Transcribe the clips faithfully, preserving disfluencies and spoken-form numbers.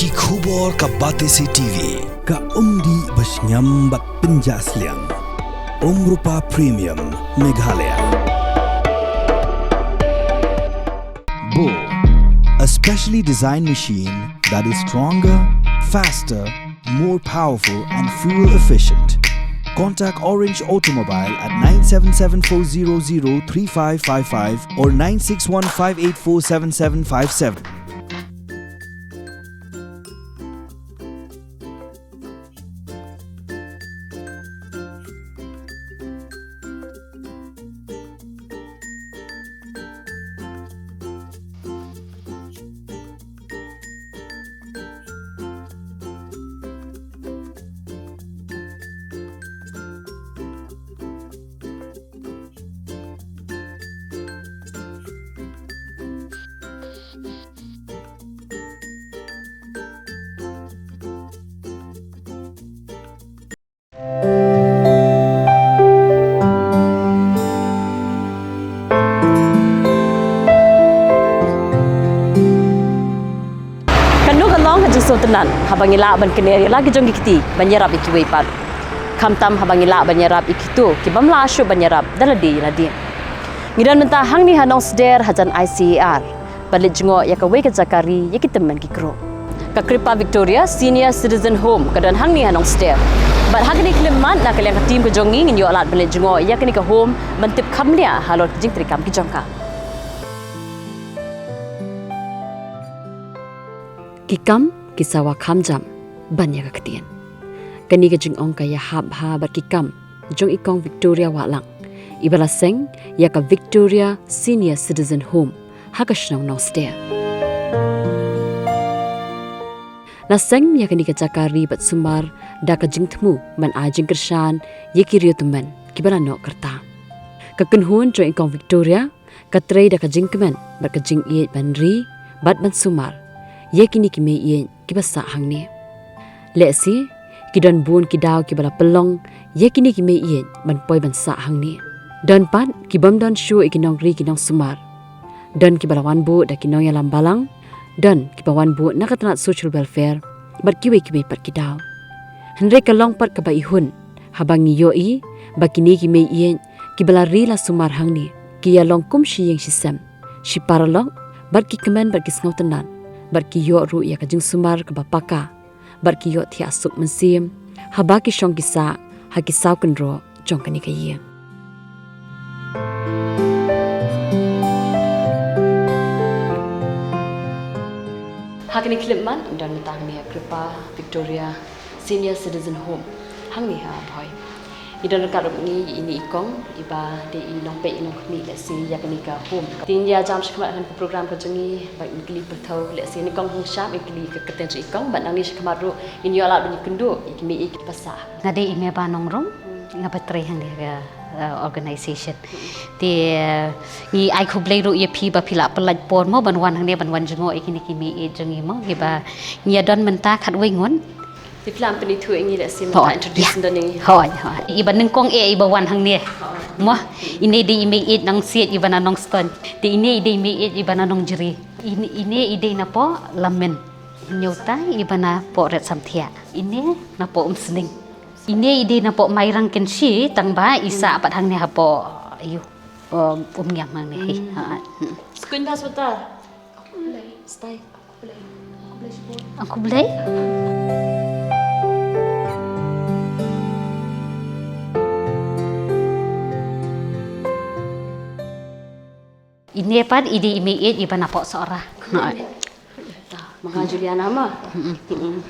Ki khubor ka Batesi T V, ka umdih ba shngiam bad pynjah sliang. Umrupa Premium, Meghalaya. Bo, a specially designed machine that is stronger, faster, more powerful and fuel efficient. Contact Orange Automobile at nine seven seven four zero zero three five five five or nine six one five eight four seven seven five seven. Kano ka long ka jingsngewtynnad haba ngi lah ban kner ïa la ki jong ki kti ban ïarap ïa kiwei pat, khamtam haba ngi lah ban ïarap ïa kito ki bym lah shuh ban ïarap da lade ïa lade. Ngi don mynta hangne ha Nongsder hajan I C A R ban leit jngoh ïa kawei ka jaka ri ïa ki tymmen ki kro. Ka Kripa Victoria Senior Citizen Home ka don hangne ha Nongsder. Bad ha kane ka khyllipmat na ka liang ka team ka jong ngi ngin ïoh lad ban leit jngoh ïa kane ka home ban tip kham bniah halor ki jingtrei kam ki jong ka. Ki kam ki sawa kham jam ban ïa ka ktien. Kane ka jingong ka ïahap bha bad ki kam jong i Kong Victoria Wahlang, iba la seng ïa ka Victoria Senior Citizen Home ha ka shnong Nongsder. La seng ïa kane ka jaka ri bad sumar da ka jingthmu ban ai jingkyrshan ïa ki riew tymmen kiba la noh ka rta. Ka kynhun jong i Kong Victoria ka trei da ka jingkmen bad ka jingïeit ban ri bad ban sumar ïa kine ki mei ïeit kiba sah hangne. Lehse ki don bun ki daw kiba la pynlong ïa kine ki mei ïeit ban poi ban sah hangne. Don pat ki bym don shuh ïa ki nongri ki nongsumar. Don kiba la wan buh da ki nongïalam balang, don kiba wan buh na ka tnat social welfare bad kiwei kiwei pat ki daw. Hynrei ka long pat kaba ihun haba ngi ïohi ba kine ki mei ïeit kiba la ri la sumar hangne ki ïalong kum shi ïing shi sem, shi paralok, bad ki kmen bad ki sngewtynnad, bad ki ïoh ruh ïa ka jingsumar kaba paka, bad ki ïoh thiah suk mynsiem haba ki shong ki sah ha ki saw kynroh jong kane ka ïing. Ha kane ka khyllipmat ngi don mynta hangne ha Kripa Victoria Senior Citizen Home hangne ha Bhoi. Ngi don ryngkat ruh ngi ïa ine i kong iba dei i nongpeit i nongkhmih lehse ïa kane ka home. Te ngin ïa jam shakhmat ha ka program ka jong ngi bad ngin kylli pyrthew lehse ine i kong hangsham, ngin kylli ka kyrteng jong i kong bad nangne shakhmat ruh ngin ïoh lad ban ïakynduh ïa ki mei ïeit kiba sah. Nga dei i Meba Nongrum, nga ba trei hangne ha ka, uh, organization. Te, uh, ngi ai khublei ruh ïa phi ba phi la pynlait por mo ban wan hangne ban wan jngoh ïa kine ki mei ïeit jong ngi mo, kiba ngi ïa don mynta khatwei ngut. Te phi lah ban pynithuh ïa ngi lehse mynta, introduce ïa ngi. Hooid, hooid. Iba nyngkong eh iba wan hangne. Mo, ine dei i mei ïeit Nongsiej iba na Nongstoiñ. Te ine i dei i mei ïeit iba na Nongjri. Ine, ine i dei napoh Lamin. Hynñiewta iba napoh Riatsamthiah. Ine napoh Umsning. Ine i dei napoh Mairang Kynshi, tang ba i sah pat hangne hapoh, aiu, um, Umngiam hangne hi. Hmm. Ha, hmm. Skuin bha shuh ta. Stai. Ang khublei. Ine pat i dei i mei ïeit iba napoh Sohra. Hooid. Ma nga Juliana ma. Mm-mm. Mm-mm.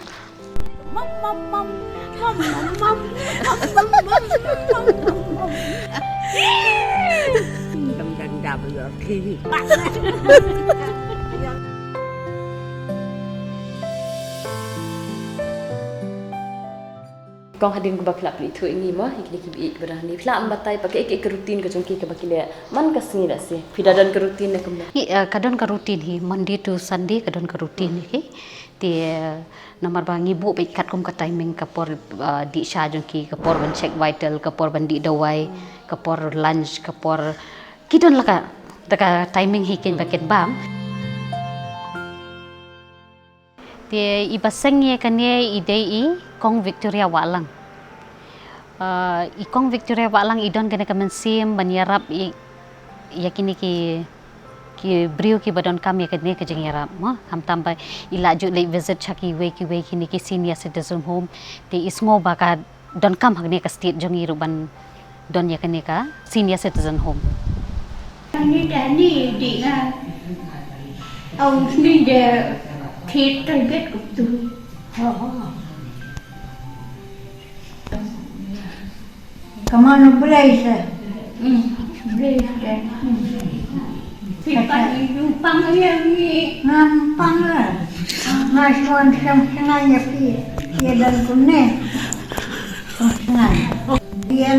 Kong, hadien kaba phi la pynithuh ïa ngi mo ïa kine ki mei ïeit kiba don hangne, phi lah ban batai pat kaei kaei ka routine ka jong ki kaba ki leh man ka sngi lehse? Phi da don ka routine ne kumno? Ngi, eh, ka don ka routine hi, Monday to Sunday ka don ka routine hi. Te, eh, namar ba ngi buh beit katkum ka timing, ka por, eh, dih sha jong ki, ka por ban check vital, ka por ban dih dawai, ka por lunch, ka por, ki don la ka, da ka timing hi ken ba ken bam. Te i ba seng ïa kane i dei i Kong Victoria Wahlang. Ah, i Kong Victoria Wahlang i don kane ka mynsiem ban ïarap i, ïa kine ki, ki briew ki ba donkam ïa kane ka jingïarap mo. Khamtam ba i la ju leit visit sha kiwei kiwei kine ki senior citizen home. Te i sngew ba ka donkam ha kane ka state jong i ruh ban don ïa kane ka senior citizen home. Ni da ni di nga. Au ni de thit target kutu. Come on, Blaze. Blaze. Phi pat i ju pang ïa ngi. Ngam pang la. Nga shuan seng sengai ïa phi. Ïa dan kumne. Seng sengai. Ïa.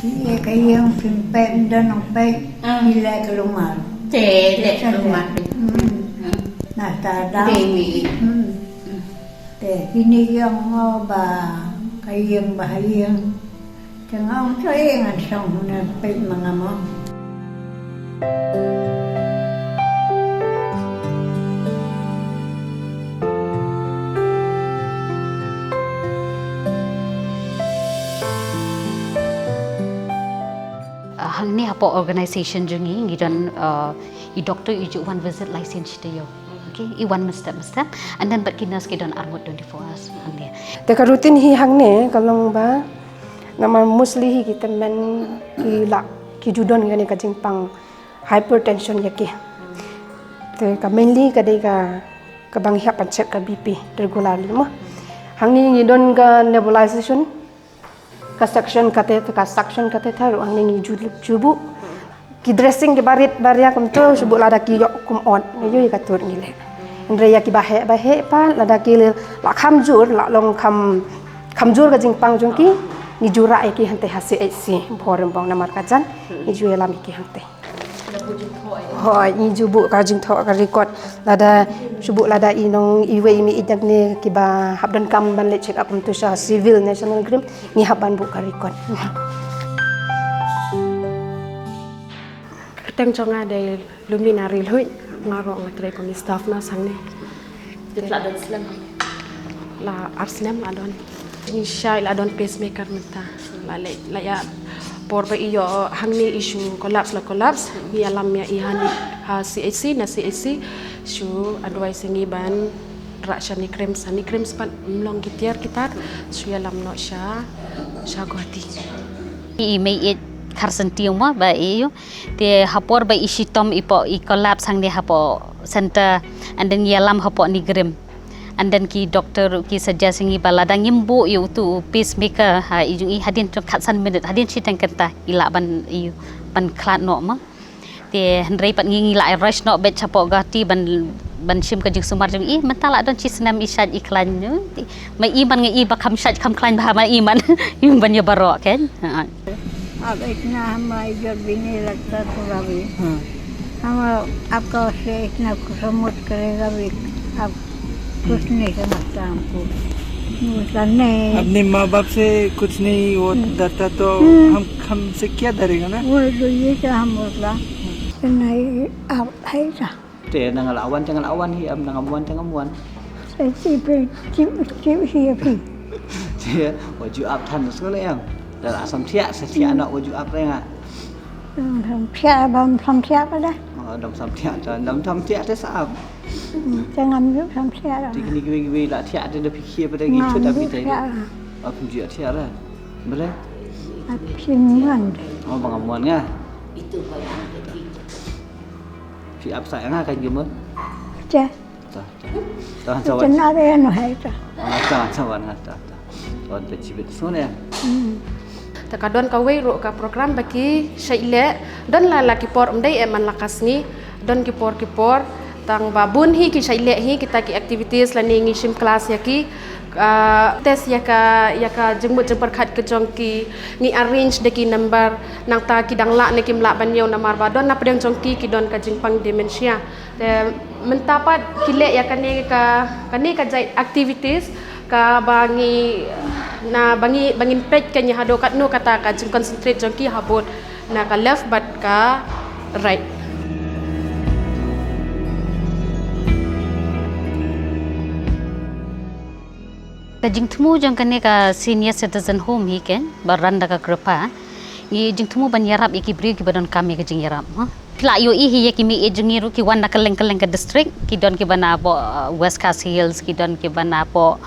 Ïa ka ïa phi pek dan ong pek. Ïa le ka lumar. Te le ka lumar. Hmm. Na ta dang. Te mi. Hmm. Te kine ki ong ba ka ïing ba ha ïing. Te nga ong to ïing ngan shong hune peit ma nga mo. Ah, hangne hapoh organization jong ngi ngi don, ah, i doctor i ju wan visit lai sien shi taïew. Okay, i wan mynstep mynstep, and then bad ki nurse ki don arngut twenty-four hours hangne. Te ka routine hi hangne ka long ba namar mostly hi ki tymmen ki la ki ju don kane ka jingpang hypertension ïa ki. Te ka mainly ka dei ka, ka ba ngi hap ban check ka B P regularly mo. Hangne ngi don ka nebulization, ka suction catheter, ka suction catheter ruh hangne ngi ju, ju buh. Ki dressing ki barit baria kumto shu buh lada ki ïoh kum ot ngi ïoh ïa ka tur ngi leh. Hynrei ïa ki ba heh ba heh pat lada ki la kham jur, la long kham, kham jur ka jingpang jong ki, ngi ju rah ïa ki hangtei ha C H C Bhoirymbong namar ka jan ngi ju ïalam ïa ki hangtei. Hooid, ngi ju buh ka jingthoh ka record. Lada shu buh lada i nong iwei i mih i dang ne ki ba hap donkam ban leit check up kumto sha Civil National Grim, ngi hap ban buh ka record. Kyrteng jong nga dei Lumina Rilhuid, nga ruh nga trei kum i staff nurse hangne. Te la don slem? La ar snem la don. Ngi shai la don pacemaker mynta. La leh, la ïa por ba i ïoh hangne i shu collapse la collapse. Ngi ïalam ïa i ha ni, ha C H C, na C H C. Shu advice ïa ngi ban rah sha NEIGRIHMS, ha NEIGRIHMS pat ym long ki tiar ki tar. Shu ïalam noh sha, sha Guwahati. I mei i Kharsanti mo ba i ïoh. Te ha por ba i shitom i poh i collapse hangne hapoh center, and then ïalam hapoh NEIGRIHMS. And then ki doctor ki suggest ïa ngi ba lada ngim buh ïa utu u pacemaker ha i jong i hadien jong khatsan minit, hadien shiteng kynta i lah ban i ban khlad noh mo. Te hynrei pat ngi ngi lah rush noh beit shapoh Guwahati ban ban shim ka jingsumar jong i, mynta la don shi snem i shait i khlaiñ. Te ma i man nga i ba kham shait kham khlaiñ bha ma i man i ban ïa baroh kein. Ha. अब इतना हमारी जब भी नहीं लगता थोड़ा भी। हाँ। हम आपका से इतना खुशमत करेगा भी, आप कुछ नहीं समझता हमको। बोलता नहीं। अपने माँ बाप से कुछ नहीं वो हम्म। डरता तो हम्म। हम, हमसे क्या डरेगा ना? वो तो ये तो हम बोलता। हम्म। नहीं, आप है क्या? Te nang la wan tang la wan hi am nang wan tang wan. Te ti pe ti ti hi pi. Te wa ju ap than sngol em. Da la sam thiah sa thiah na wa ju ap renga. Sam thiah bam sam thiah pa da. Oh, dam sam thiah ta dam sam thiah te sa ap. Tang am ju sam thiah. Ti kini kiwi kiwi la thiah te da pikir pada ngi chut ap te. Ap ju thiah la. Bele. Ap sim wan. Oh bang am wan nga. Phi ap sa nga ka jumur. Che. Ta ta. Ta ta. Ta na re no hai ta. Ta ta wan ta ta. Wan ta chibit sone. Hmm. Ta ka don kawei ruh ka program ba ki shait leh don la la ki por ym dei em man la ka sngi don ki por ki por tang ba bun hi ki shait leh hi kita ki activities lane ngi shim class ïa ki. Ah, test ïa ka, ïa ka jingmut jingpyrkhat ka jong ki, ngi arrange da ki number, nangta ki dang lah ne kim lah ban ïew namar ba don na pdeng jong ki, ki don ka jingpang dementia. Te mynta pat ki leh ïa kane ka, kane ka jait activities, ka ba ngi, na ba ngi, ba ngin peit ka ngi haduh katno kata ka jingconcentrate jong ki ha board. Na ka left bad ka right. Ka jingthmu jong kane ka senior citizen home hi ken, ba run da ka KRIPHA. Ngi jingthmu ban ïarap ïa ki briew kiba donkam ïa ka jingïarap, ha. Phi la ïohi hi ïa ki mei ïeit jong ngi ruh ki wan na kylleng kylleng ka district, ki don kiba na poh, uh, West Khasi Hills, ki don kiba na poh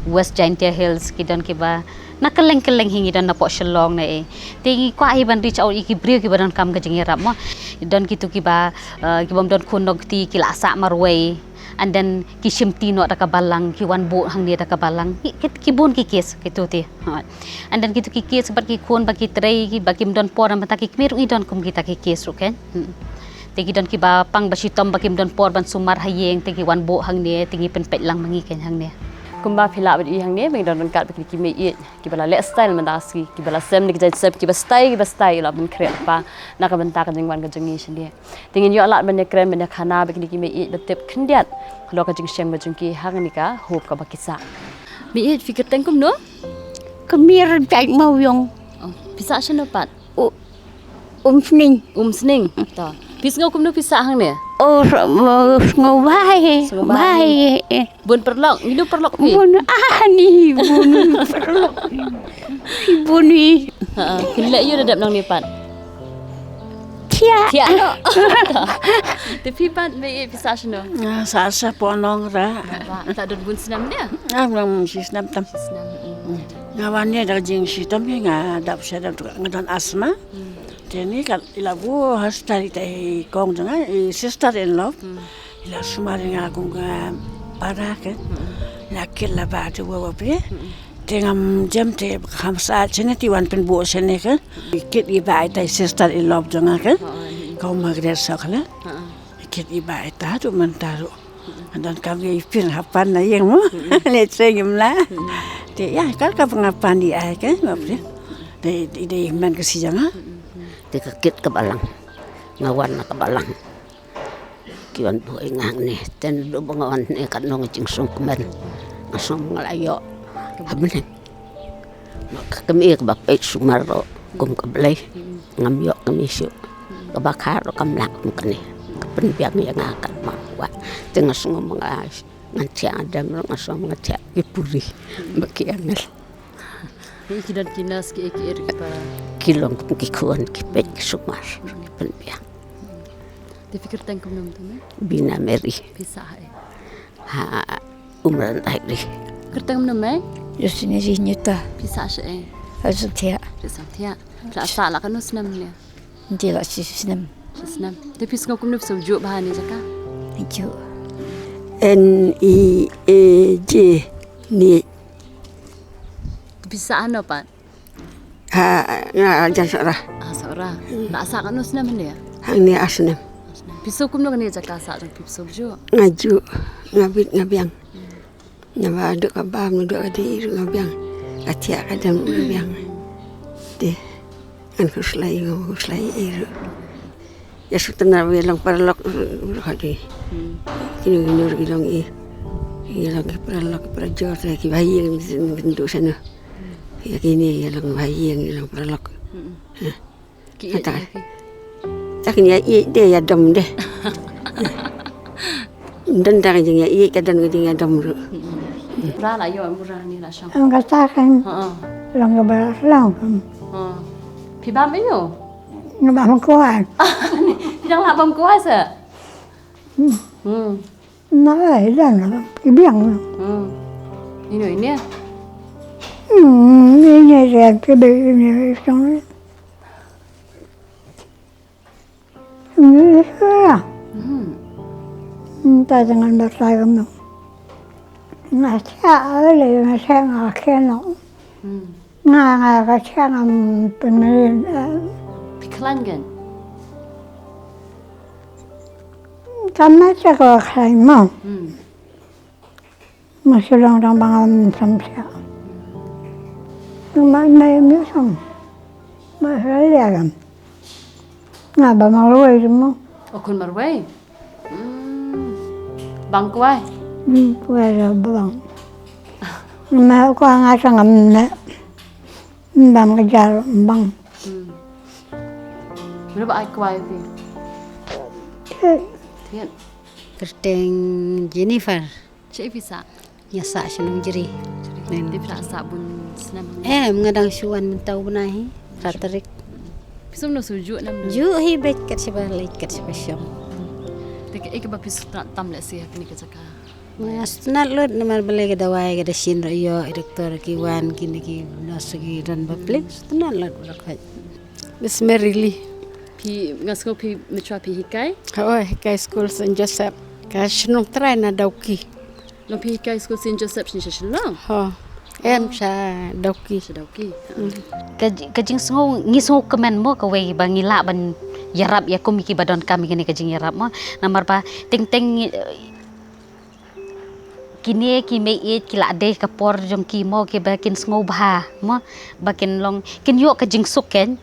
West Jaintia Hills, ki don kiba na kylleng kylleng hi, ngi don na poh Shillong ne. Te ngi kwah hi ban reach out ïa ki briew kiba donkam ka jingïarap mo. Don kitu kiba, uh, kibym don khun nongkti ki la sah marwei. And then ki shimti noh da ka balang, ki wan buh hangne da ka balang. Ki, ki, ki bun ki case kitu te. Ha. And then kitu ki case bad ki khun ba ki trei, ki ba kim don por namar ta ki kmie ruh i don kum kita ki case ruh ken. Hmm. Te ki don kiba pang ba shitom ba kim don por ban sumar ha ïing, te ki wan buh hangne, te ngi pynpeit lang ma ngi ken hangne. Kumba phi lah bad i hangne, ba ngi don ryngkat bad ki mei ïeit kiba la leh style mynta ka sngi, kiba la sem ne ki jait sem, kiba style, kiba style, la pynkhreh lypa na ka bynta ka jingwan ka jong ngi shane. Te ngin ïoh lad ban ïakren ban ïakhana bad kine ki mei ïeit ba tip khyndiat halor ka jingshong ba jong ki hangne ka home kaba ki sah. Mei ïeit, phi kyrteng kumno? Kmie Rynjait Mawïong. Oh, phi sah shano pat? U-, Umsning. Umsning. To. Phi sngew kumno phi sah hangne? Oh, s-, oh, sngew bha hi. Sngew bha hi. Bha hi. Bun paralok, ngi lu paralok phi? Bun, ah, ni bun paralok. Bun ni. Ha, kin leh ïa u da dep nangne pat? Thiah. Thiah noh. Te phi pat mei ïeit phi sah shano? Nga sah sha Pohnongrah. Ba, ta don bun snem ne? Nga nang shi snem tam. Shi snem. Mm. Nga wan ne da jingshitom hi, nga dap sha dap nga don asthma. Hmm. Te ni ka i la buh hospital ita i kong jong nga, i sister in law. Hmm. I la sumar ïa nga kum ka para ke. Hmm. I la kit la ba te wa wa pe. Hmm. Te ngam jem te kham sah shane te wan pynbuh shane ke. I kit i ba ita i sister in law jong nga ke. Oh, hmm. Ka Margaret Sokla. Hmm. I kit i ba ita tu mynta tu. Don kam ïa i pynhap pan na ïing mo. Mm-mm. Le trei ngim la. Mm-mm. Te ïa ka ka pynhap pan di ai ke mo pre. Te i dei man ka si jong nga. Mm-mm. Te ka kit ka balang. Nga wan na ka balang. Ki wan buh ïa nga hangne. Te naduh ba nga wan ne ka nong jingsngewkmen. Nga sngew nga la ïoh ha bneng. Ka kmie kaba peit sumar ruh kum ka Blei. Ngam ïoh kmie shuh. Kaba kha ruh kam lah kum kane. Ka pynbiang ïa nga katba nga kwah. Te nga sngew ma nga ngan thiah dem ruh nga sngew ma nga thiah ki puri. Ba ki angel. Ki don ki nurse ki, ki, ki, ki long kum ki khun ki peit ki sumar. Ki pynbiang. Te phi kyrteng kumno mynta me? Bina Mary. Phi sah ha ei? Ha Umran Diary. Kyrteng kumno me? Yosine Jinyuta. Phi sah shaei? Ha Sumthiah. Phi sah Sumthiah. Phi la sah la katno snem ne? Nte la shi snem. Shi snem. Te phi sngew kumno phi sngewjuh bha ne jaka? Juh. N E A J ne. Phi sah hano pat? Ha, nga jan Sohra. Ah, Sohra. Hmm. La sah katno snem hangne? Hangne ar snem. Ar snem. Phi sngew kumno kane jaka sah jong phi, phi sngewjuh? Nga juh, nga bit nga biang. Hmm. Naba duk ka bam duk ka dei ruh nga biang. Ka thiah ka dem nga biang. Te ngan khuslai nga khuslai i ruh. Ïa shu tynrai ïa long paralok ruh ka dei. Hmm. Kino kino ruh ki long i. Ki long ki paralok ki parajor te ki ba ïeng ki duk sano. Ïa kine ïa long ba ïeng ïa long paralok. Hmm. Heh. Ki ïeit. Ta ïa ki. Ta kin ïa ïeit de ïa dom de. Don dang jing ïa ïeit ka don ka jing ïa dom ruh. Hmm. Ra la ïoh mura ni la shong. Ang kata kan. Ha. Long ka ba long. Ha. Phi bam ïa u? Nga bam kwai. Phi dang lah bam kwai sa? Hmm. Hmm. Na ai dan la ki biang. Hmm. Ino ine? Hmm, ine ren ke be ine song. Ine sa. Hmm. Hmm, ta jangan ba ta gam no. Na cha ale na cha nga keno. Hmm. Nga, nga ka cha ngam pynmlien, eh. Phi khlaiñ kein? Kam na cha ka khlaiñ mo. Hmm. Ma shu long dang ba ngam samsiah. Nang ma me me sam. Ma shu lia lam. Nga ba marwei mo. O khun marwei. Hmm. Bang kwai? Hmm, kwai ra bang. Ma kwai nga sa ngam ne. Bang ka jar bang. Hmm. Mano ba ai kwai phi? Thied. Thied. Kyrteng Jennifer. Shaei phi sah? Nga sah shnong Jri. Te phi la sah bun snem? Em, nga dang shu wan mynta u bnai hi. Phra tarik. Phi sngewsih ju nam? Ju hi beit kat shaba leit kat shaba shong. Te kaei kaba phi sngewtynnat tam lehse ha kane ka jaka? Nga sngewtynnat lut namar balei ka dawai ka da shin ruh ïoh, i doktor ki wan, kine ki nurse ki don bapli. Sngewtynnat lut baroh khoit. Miss Mary Lee. Phi, nga sngew phi mynshwa phi hikai? Hooid, hikai skul Saint Joseph. Ka shnong trai na Dawki. Long phi hikai skul Saint Joseph sha Shillong? Ho. Em sha Dawki. Sha Dawki. Ka, ka jingsngew, ngi sngewkmen mo kawei ba ngi lah ban ïarap ïa kum ki ba donkam ïa kane ka jingïarap mo. Namar ba teng teng, eh, kine ki mei ïeit ki la dei ka por jong ki mo, kiba kin sngewbha mo, ba kin long, kin ïoh ka jingsuk kein.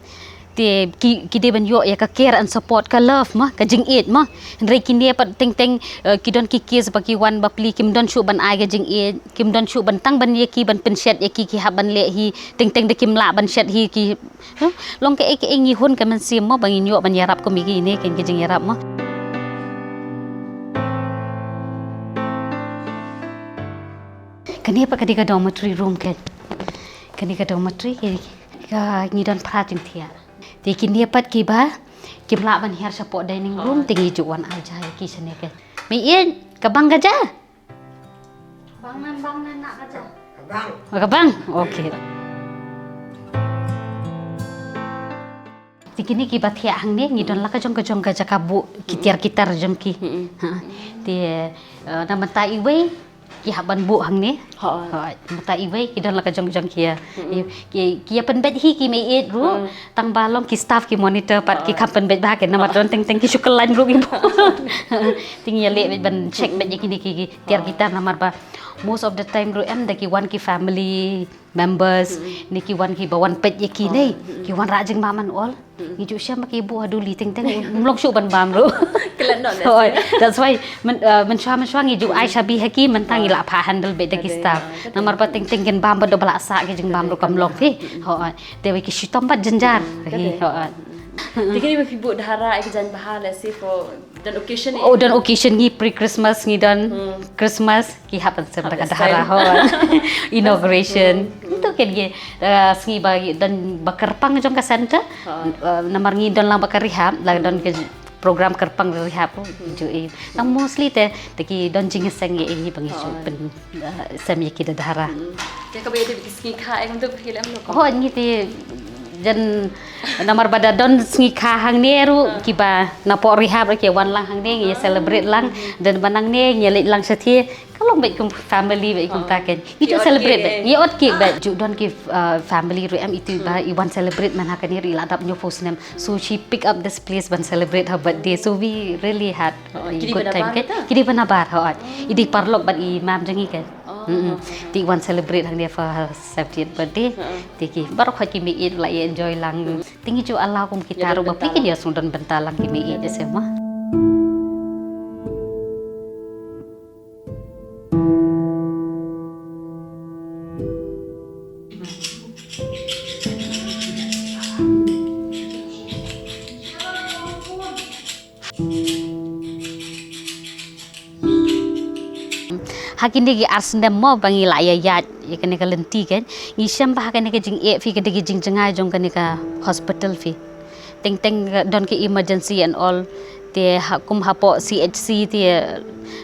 Te ki, ki dei ban ïoh ïa ka care and support, ka love mo, ka jingïeit mo. Hynrei kine pat teng teng, eh, ki don ki case ba ki wan bapli, kim don shuh ban ai ka jingïeit, kim don shuh ban tang ban ïa ki ban pynshet ïa ki, ki hap ban leh hi, teng teng da kim lah ban shet hi ki. Huh? Long kaei kaei ngi hun ka mynsiem mo ba ngin ïoh ban ïarap kum ïa kine, kein ka jingïarap mo. Kane pat ka dei ka dormitory room kein. Kane ka dormitory, ka, ka ngi don phra jingthiah. Te kine pat kiba kim lah ban hiar shapoh dining room, te ngi ju wan ai ja ïa ki shane kein. Mei ïeit, ka bang ka ja? Bang nan, bang nan na ka ja. Ka bang. Oh, ka bang. Okay. Te kine kiba thiah hangne ngi don la ka jong ka jong ka jaka buh ki tiar ki tar jong ki. Ha. Te, eh, na mynta iwei ki hap ban buh hangne. Ha. Ha, mynta iwei ki don la ka jong ka jong ki ïa. Ki, ki, ki ïa pynbeit hi ki mei ïeit ruh. Tang ba long ki staff ki monitor pat ki kham pynbeit bha kein namar don teng teng ki shu kyllain ruh ki buh. Te ngi ïa leh beit ban check beit ïa kine ki, ki tiar ki tar namar ba most of the time ruh em da ki wan ki family members, ne ki wan ki ba wan peit ïa ki ne, ki wan rah jingbam ol. Ngi ju shem ba ki buh ha duli teng teng, um long shuh ban bam ruh. Klet noh. Hooid, that's why myn-, uh, mynshuwa mynshuwa ngi ju ai shabi ha ki, mynta ngi la phah handle beit da ki staff. Namar ba teng teng kin bam ba doh ba la sah ki jingbam ruh kam long phi. Hooid, te wei ki shitom bad jynjar. Hooid. Te kine ba phi buh dhara ïa ki jaiñ bha, let's say for don occasion. Oh, don occasion ngi pre-Christmas, ngi don Christmas, ki hap ban sem da ka dhara, hooid. Inauguration. Ngi to kein ngi, eh, sngi ba ngi don ba kyrpang jong ka center. Eh, namar ngi don lang ba ka rehab, la don ka program kyrpang rehab, ju i. Tang mostly te, te ki don jingïaseng ïa i ba ngi ju pyn, eh, sem ïa ki da dhara. Te kaba ïadei bad ki sngi kha, eh, kumto phi leh em lo? Hooid, ngi te jan namar ba da don sngi kha hangne ruh, kiba napoh rehab ruh ki wan lang hangne, ngi celebrate lang, don ba nangne, ngi leit lang shathie, ka long beit kum family beit kumta kein. Ngi ju celebrate beit, ngi ot cake beit. Ju don ki, uh, family ruh em iti ba i wan celebrate man ha kane ruh i la dap hynñiewphew snem. So she pick up this place ban celebrate her birthday. So we really had a good time kein. Ki dei ba nabar, hooid. I dei paralok bad i mam jong ngi kein. Te i wan celebrate hangne for her seventieth birthday. Te ki baroh khoit ki mei ïeit la ïa enjoy lang. Te ngi ju allow kum kita ruh ba phi kin ïa sngewdon bynta lang ki mei ïeit jong seh ma. Ha kine ki ar snem mo ba ngi la ïa ïaid ïa kane ka lynti kein, ngi shem ba ha kane ka jingeh phi ka dei ka jingjngai jong kane ka hospital phi. Teng teng don ka emergency and all. Te ha kum hapoh C H C te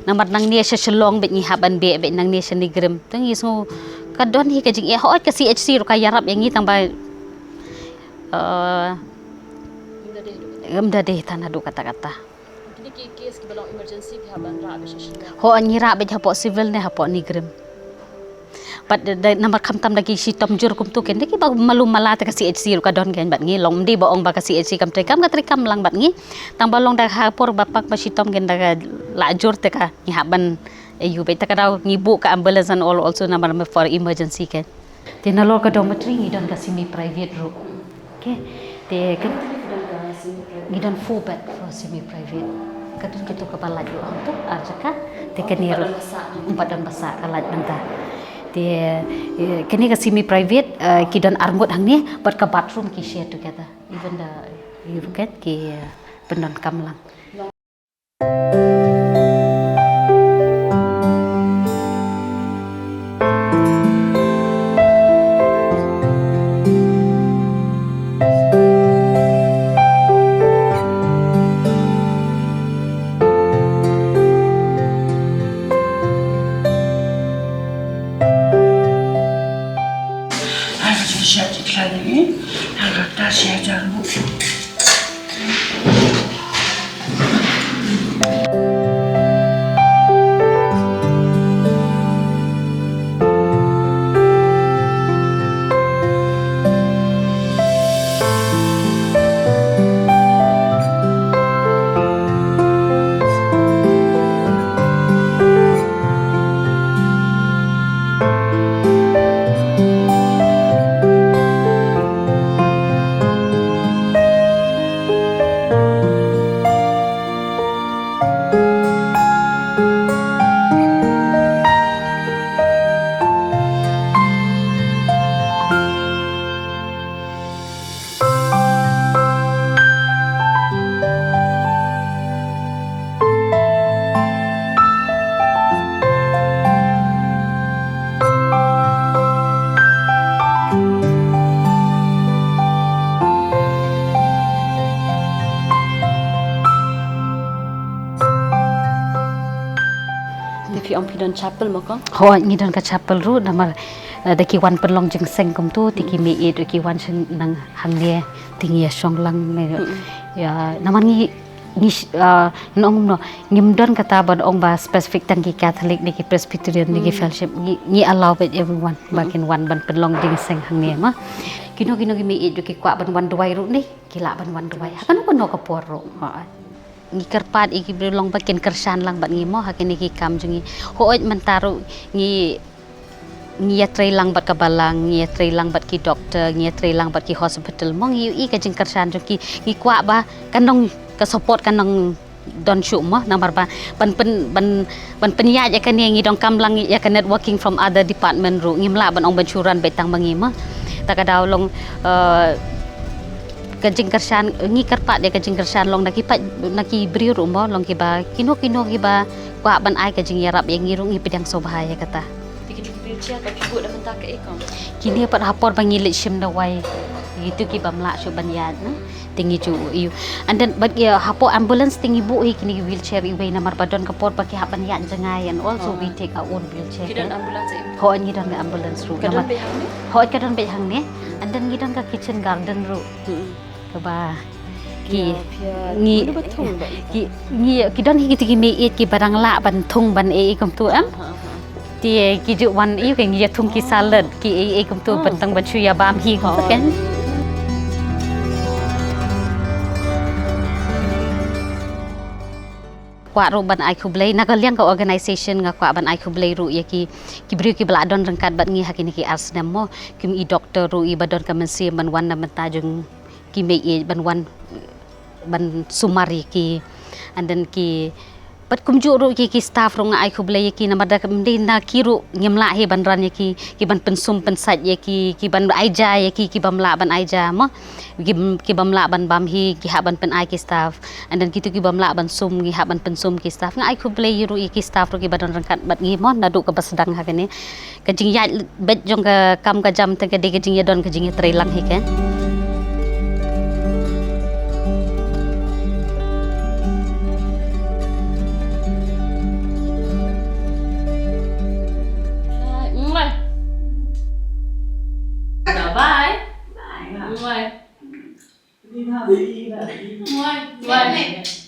namar nangne sha Shillong beit ngi hap ban beh beit nangne sha NEIGRIHMS. Te ngi sngew ka don hi ka jingeh, hooid ka C H C ruh ka ïarap ïa ngi tang ba, eh, em da dei than haduh katta katta. Kine ki case kiba long emergency ki hap ban rah beit sha Shillong? Hooid, ngi rah beit hapoh civil ne hapoh NEIGRIHMS. Bad da, da, namar khamtam da ki shitom jur kumto kein, da kiba malu mala te ka C H C ruh ka don kein bad ngi, long ym dei ba ong ba ka C H C kam treikam, ka treikam lang bad ngi. Tang ba long da ha por ba pak ba shitom kein da ka la jur te ka ngi hap ban ïoh beit, te ka daw ngi buh ka ambulance and all also namar for emergency kein. Te nalor ka dormitory ngi don ka semi private ruh. Okay. Te ka, ngi don four bed for semi private. Ka don kito kaba lait ruh hangto ar jaka. Te kane ruh ym pat don ba sah ka lait mynta. Te, eh, kane ka semi private, eh, ki don arngut hangne, bad ka bathroom ki share together. Even the, you get ki, eh, pyndonkam lang. Sha ti khlaiñ ni, ha ka ta sha jar bu. Te phi ong phi don chapel mo kong? Hooid, ngi don ka chapel ruh, namar, eh, da ki wan pynlong jingseng kumtu, te ki mei ïeit ruh ki wan sha nang hangne, te ngi ïa shong lang ne. Ïa, namar ngi, ngi sh-, ah, ngi ong kumno, ngim don kata ban ong ba specific tang ki Catholic ne ki Presbyterian ne ki Fellowship, ngi, ngi allow beit everyone ba kin wan ban pynlong jingseng hangne ma. Kino kino ki mei ïeit ruh ki kwah ban wan duwai ruh ne, ki lah ban wan duwai ha kano kano ka por ruh. Ha. Ngi kyrpad ïa ki briew long ba kin kyrshan lang bad ngi mo ha kine ki kam jong ngi. Hooid mynta ruh ngi, ngi ïatrei lang bad ka balang, ngi ïatrei lang bad ki doktor, ngi ïatrei lang bad ki hospital mo, ngi ïohi ka jingkyrshan jong ki, ngi kwah ba kan long ka support kan long don shuh mo, namar ba ban pyn, ban, ban pynïaid ïa kane ngi donkam lang ïa ka networking from other department ruh, ngim lah ban ong ban shu run beit tang ma ngi mo. Ta ka daw long, eh, ka jingkyrshan, ngi kyrpad ïa ka jingkyrshan long na ki paid, na ki briew ruh mo, long kiba kino kino kiba kwah ban ai ka jingïarap ïa ngi ruh ngi pdiang sngewbha ïa kata. Te kine ki wheelchair ba phi buh da mynta kaei kong? Kine pat ha por ba ngi leit shim dawai, kitu ki bym lah shuh ban ïaid na. Te ngi ju ïoh. And then ba ki, ha por ambulance te ngi buh hi kine ki wheelchair iwei namar ba don ka por ba ki hap ban ïaid jngai and also we take our own wheelchair. Ki don ambulance eh? Hooid, ngi don ka ambulance ruh. Ka don beit hangne? Hooid, ka don beit hangne. And then ngi don ka kitchen garden ruh. Kaba ki ngi, ki, ngi don hi kito ki mei ïeit kiba dang lah ban thung ban ei ei kumtu em. Te ki ju wan ïa ka ngi ïa thung ki salad ki ei ei kumtu ban tang ban shu ïa bam hi kumtu kan. Kwah ruh ban ai khublei na ka liang ka organization, nga kwah ban ai khublei ruh ïa ki, ki briew kiba la don ryngkat bad ngi ha kine ki ar snem mo, kim i doktor ruh iba don ka mynsiem ban wan na bynta jong ki mei ïeit ban wan ban sumar ïa ki. And then ki pat kumjuh ruh ki, ki staff ruh nga ai khublei ïa ki namar da kam dei na ki ruh ngim lah hi ban ran ïa ki, ki ban pynsum pynsait ïa ki, ki ban ai ja ïa ki, ki bym lah ban ai ja mo, ki, ki bym lah ban bam hi, ki hap ban pynai ki staff. And then kitu ki bym lah ban sum ngi hap ban pynsum ki staff. Nga ai khublei ruh ïa ki staff ruh kiba don ryngkat bad ngi mo naduh kaba sdang ha kane. Ka jingïaid beit jong ka kam ka jam te ka dei ka jingïadon ka jingïatreilang hi ka. Bye. Bye. Bye. Bye. Bye.